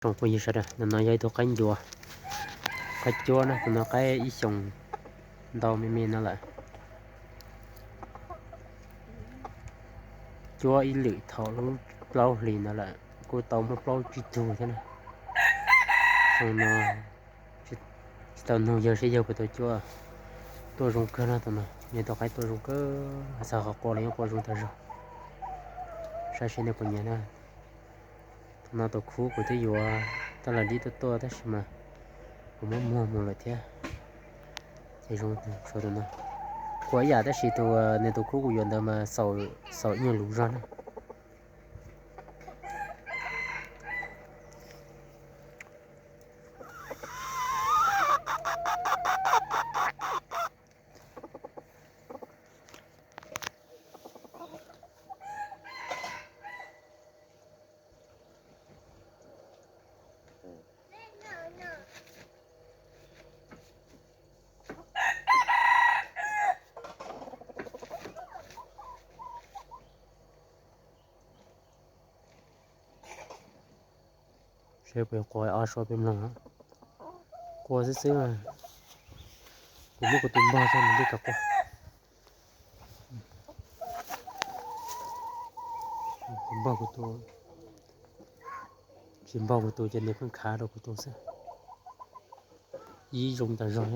Tsoom phooj ywg sawv daws, ntawm no yog ib tug qaib ncuav, qaib cuab na, tus no qaib ib xyoos ntau me me no lawm. Cuab ib lwm thaum lub plaub hlis ntawd lawm, kuj tau muaj plaub tsib tug thiab na. Xyoo no tsis tau nug yawg seb yawg puas tau cuab. Tuaj zoo kawg no, tus no yog tus qaib tuaj zoo kawg, txog qhov qua los yeej qua zoo tag zog. Saib seb nej puas nyiam na. Tus no tus khub kuv twb yuav tab lawm dib tuaj tuaj tab sis mas kuv muab muag mus lawm thiab. Ces zoo, tus no qua ib yam tab sis tus, nws tus khub kuv yuav ntawd mas xaus ib nyuag lus zog na. Seb puas qua ob suab peb mloog. Qua xwb xwb, kuv muab kuv tus npog rau nws thiaj tau qua. Npog kuv tus, tsis npog kuv tus ces nws pheej khav rau kuv tus xwb. Ib zoo tas zog.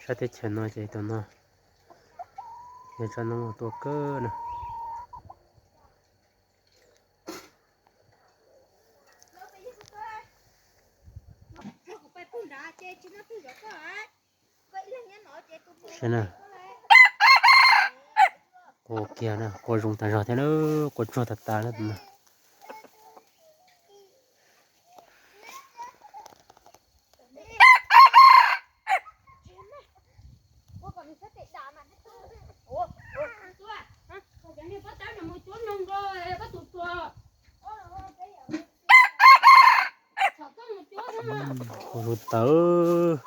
Sab teb chaws no ces tus no yog tsob noob tuaj kawg na. Saib na, qua kiag na, qua zoo tas zog thiab na, qua tsuag tas tas na. Ua tus tawv.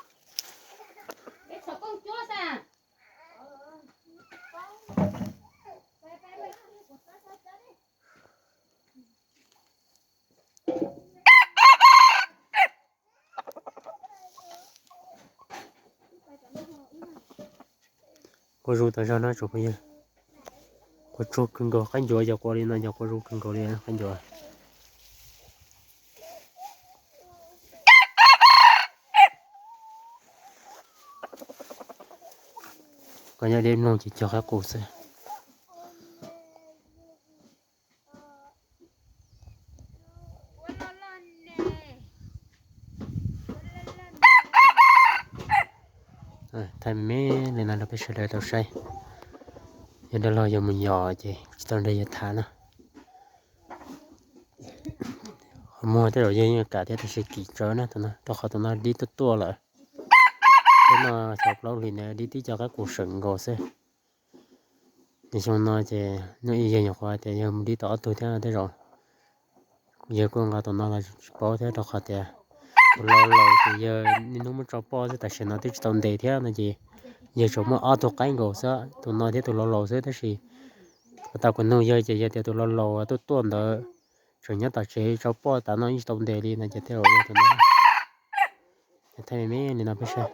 Qua zoo tas zog no tsoom phooj ywg. Qua tsuag kawg nkaus, qaib ncuav yog qua li no yog qua zoo kawg nkaus li qaib ncuav. Koj nyob deb mloog ces cog qaib qus xwb. Thaij me me li no rau peb sawv daws tau saib. Yog dab laug yog mus yos ces tsis tau nrog yawg tham na. Qhov muag tej zaum yawg yeej kam thiab tab sis kim tsawv na, rau qhov tus no dib tuaj tuaj lawm. Teb no xyoo plaub hlis ntawd dib tib co qaib qus seem nkaus xwb. Ces xyoo no ces nyob ib yawg nyuam qhuav tias yawg mus dib tau ob tug thiab tej zaum yawg kuj nqa tus no los tsis paub thiab rau qhov tias tus laus laus ces yawg niaj hnub muab tso poj xwb, tam sim no twb tsis tau ntes thiab no ces yawg tsuas muaj ob tug qaib nkaus xwb, tus no thiab tus laus laus xwb. Tab sis tau kuv nug yawg ces yawg tias tus laus laus tuaj tuaj ntawd tseem nyob tom tsev tso poj tas no yeej tsis tau ntes li no ces tej zaum yog tus no. Thaij me me li no peb saib.